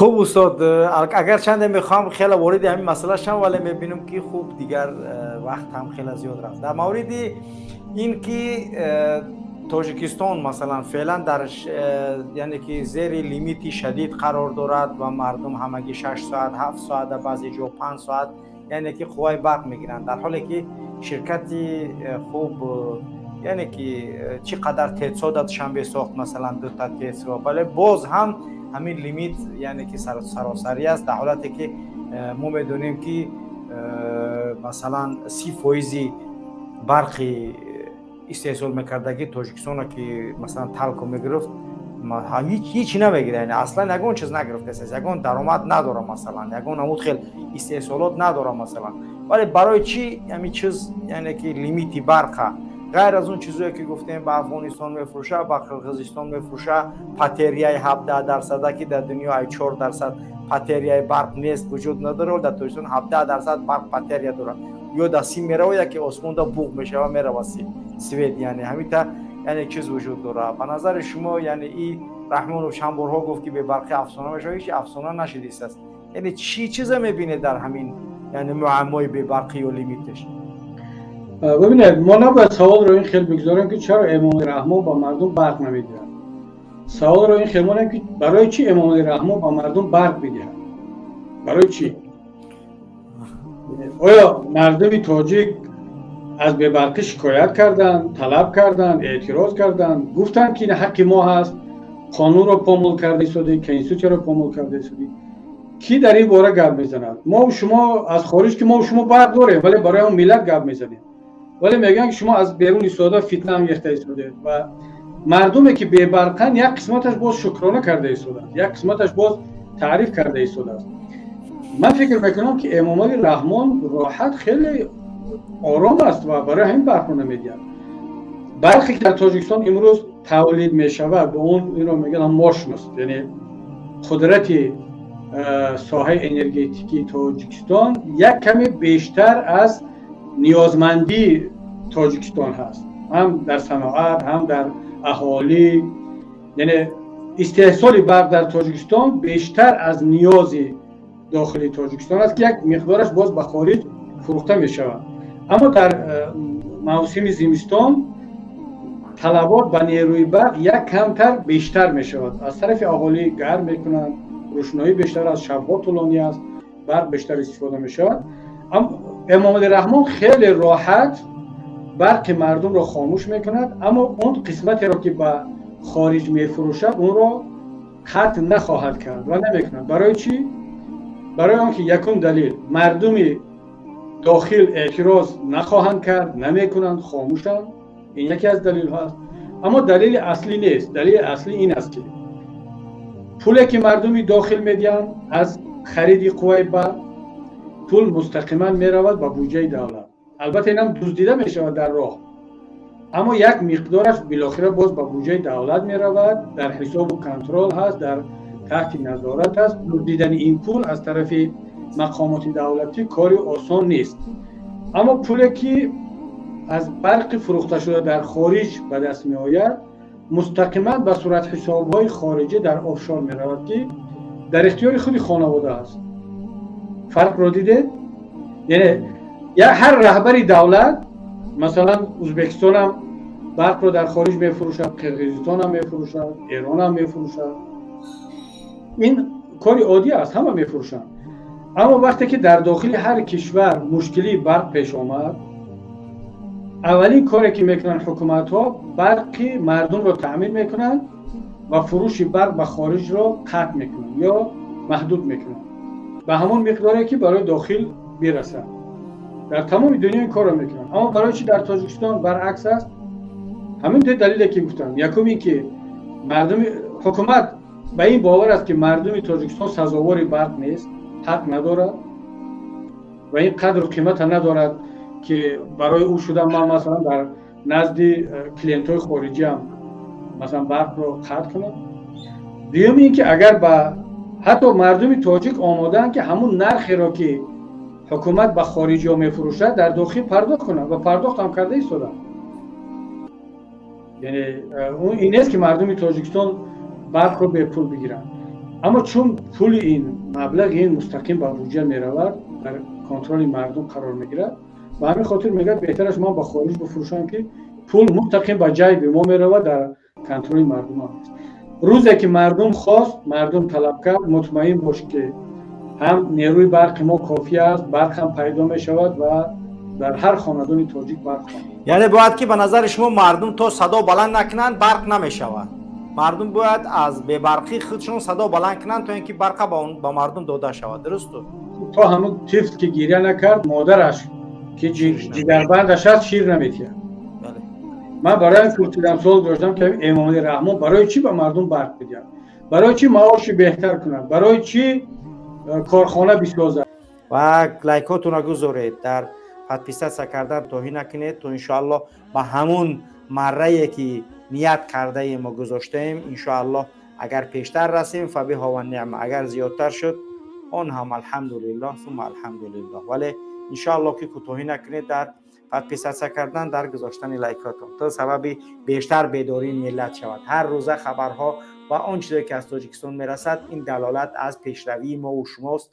Хуб, устод, агарчанде мехоҳам хеле вориди ҳамин масъала шавам, вале мебинам, ки хуб, дигар вақт ҳам хеле зиёд рафт. Дар мавриди ин ки Тоҷикистон, масалан, феълан дар, яъне ки зери лимити шадид қарор дорад ва мардум ҳамагӣ 6 соат, 7 соат, дар баъзе ҷо 5 соат, яъне ки қувваи барқ мегиранд, дар ҳоле ки ширкати хуб, яъне ки чӣ қадар ТЭЦо дар Душанбе сохт, масалан, дута ТЭЦро, вале боз ҳам ҳамин лимит, яъне ки саросарӣ аст, дар ҳолате ки мо медонем, ки масалан, 30 фоизи барқи истеҳсол мекардагӣ Тоҷикистонро, ки масалан Талко мегирифт, ҳичи намегирад, яъне аслан ягон чиз нагирифтааст, ягон даромад надора, масалан, ягон намуд хел истеҳсолот надора, масалан. Вале барои чӣ ҳамин чиз, яъне ки лимити барқа, ғайр аз он чизое ки гуфтем, ба Афғонистон мефурӯша, ба Қирғизистон мефурӯша, потеряи 17 дарсада, ки дар дунё ай 4% потеряи барқ нест, вуҷуд надорад, дар Тоҷикистон 17% барқ потеря дорад. Ё дар сим мерава, яке осмонда буғ мешава, мерава свет, яъне ҳамита, яъне чиз вуҷуд дорад. Ба назари шумо, яъне и Раҳмонов чанд борҳо гуфт, ки бебарқӣ афсона мешава, ҳеч афсона нашидистааст. Яъне чӣ чиза мебинед дар ҳамин, яъне муаммои бебарқӣ ё лимиташ? Бибинед, мо набояд саволро ин хел бигзорем, ки чаро Эмомалӣ Раҳмон ба мардум барқ намедиҳад. Саволро ин хел монем, ки барои чӣ Эмомалӣ Раҳмон ба мардум барқ бидиҳад? Барои чӣ? Оё мардуми тоҷик аз бебарқӣ шикоят карданд, талаб карданд, эътироз карданд, гуфтанд, ки ин ҳаққи мо ҳаст, қонунро помол карда истодӣ, конститутсияро помол карда истодӣ? Кӣ дар ин бора гап мезанад? Мо шумо аз хориҷ, ки мо шумо барқ дорем, вале барои он миллат гап мезанем, вале мегӯянд, ки шумо аз берун истода фитна ангехта истодед. Ва мардуме, ки бебарқанд, як қисматаш боз шукрона карда истодааст, як қисматаш боз таъриф карда истодааст. Ман фикр мекунам, ки Эмомалӣ Раҳмон роҳат, хеле ором аст ва барои ҳамин барқро намедиҳад. Барқе, ки дар Тоҷикистон имрӯз тавлид мешавад, ба он инро мегӯянд мощность, яъне қудрати соҳаи энергетикии Тоҷикистон як каме бештар аз ниёзмандии Тоҷикистон ҳаст, ҳам дар саноат, ҳам дар аҳолӣ. Яъне истеҳсоли барқ дар Тоҷикистон бештар аз ниёзи дохили Тоҷикистон аст, ки як миқдораш боз ба хориҷ фурӯхта мешавад. Аммо дар мавсими зимистон талабот ба нерӯи барқ як камтар бештар мешавад. Аз тарафи аҳолӣ гарм мекунанд, рӯшноӣ бештар аст, шабҳо тӯлонӣ аст, барқ бештар истифода мешавад. Эмомалӣ Раҳмон хеле роҳат барқи мардумро хомӯш мекунад, аммо он қисматеро, ки ба хориҷ мефурӯшад, онро қатъ нахоҳад кард ва намекунад. Барои чӣ? Барои он ки, якум далел, мардуми дохил эътироз нахоҳанд кард, намекунанд, хомӯшанд. Ин яке аз далелҳо аст, аммо далели аслӣ нест. Далели аслӣ ин аст, ки пуле, ки мардуми дохил медиҳанд аз хариди қувваи барқ, пул мустақиман меравад ба буҷаи давлат. Албатта, инам дуздида мешавад дар роҳ, аммо як миқдораш билохира боз ба буҷаи давлат меравад, дар ҳисобу контрол ҳаст, дар таҳти назорат аст. Дуздидани ин пул аз тарафи мақомоти давлатӣ кори осон нест. Аммо пуле, ки аз барқи фурӯхташуда дар хориҷ ба даст меояд, мустақиман ба суратҳисобҳои хориҷӣ дар офшор меравад, ки дар ихтиёри худи хонавода аст. Фарқро дидед? Яъне ҳар раҳбари давлат, масалан, Ӯзбекистонам барқро дар хориҷ мефурӯшад, Қирғизистонам мефурӯшад, Эронам мефурӯшад. Ин кори оддӣ аст, ҳама мефурӯшанд. Аммо вақте ки дар дохили ҳар кишвар мушкилии барқ пеш омад, аввалин коре, ки мекунанд ҳукуматҳо, барқи мардумро таъмин мекунанд ва фурӯши барқ ба хориҷро қатъ мекунанд ё маҳдуд мекунанд ба ҳамон миқдоре, ки барои дохил бирасад. Дар тамоми дунё ин корро мекунанд. Аммо барои чӣ дар Тоҷикистон баръакс аст? Ҳамин ду далеле, ки гуфтам. Якум ин ки мардуми ҳукумат ба ин бовар аст, ки мардуми Тоҷикистон сазовори барқ нест, ҳақ надорад ва ин қадру қимата надорад, ки барои ӯ шуда ман, масалан, дар назди клиентҳои хориҷиам, масалан, барқро қатъ кунам. Дуюм ин ки агар ба ҳатто мардуми тоҷик омодаанд, ки ҳамун нархеро, ки ҳукумат ба хориҷиҳо мефурӯшад, дар дохил пардохт кунанд ва пардохтам карда истоданд. Яъне ин нест, ки мардуми Тоҷикистон барқро бепул бигиранд. Аммо чун пули ин, маблағи ин мустақим ба буҷа меравад, дар контроли мардум қарор мегирад, ба ҳамин хотир мегӯяд, беҳтар аст ман ба хориҷ бифурӯшам, ки пул мустақим ба ҷайби мо меравад, дар контроли мардум аст. Рӯзе ки мардум хост, мардум талаб кард, мутмаин бош, ки ҳам нерӯи барқи мо кофӣ аст, барқ ҳам пайдо мешавад ва дар ҳар хонадони тоҷик барқ. Яъне бояд ки ба назари шумо, мардум то садо баланд накунанд, барқ намешавад. Мардум бояд аз бебарқӣ худшон садо баланд кунанд, то ин ки барқа ба мардум дода шавад, дурусту? То ҳамун тифл ки гиря накард, модараш ки ҷигарбандаш аст, шир наметиҳад. Ман барои пурсидам, суол доштам, ки Эмомалӣ Раҳмон барои чӣ ба мардум барқ бидиҳад, барои чӣ маоши беҳтар кунад, барои чӣ корхона бисозад? Ва лайкотонро гузоред, дар подписаться кардан тоҳӣ накунед, то иншоаллоҳ ба ҳамун маррае ки ният кардаем мо гузоштаем, иншоаллоҳ, агар пештар расем, فبها ونعمت, агар зиёдтар шуд, он ҳам алҳамдулиллоҳ сумма алҳамдулиллоҳ. Вале иншоаллоҳ ки кӯтоҳӣ накунед дар подписаться кардан, дар гузоштани лайкотон, то сабаби бештар бедории миллат шавад. Ҳар рӯза хабарҳо ва он чизе ки аз Тоҷикистон мерасад, ин далолат аз пешравии мову шумост.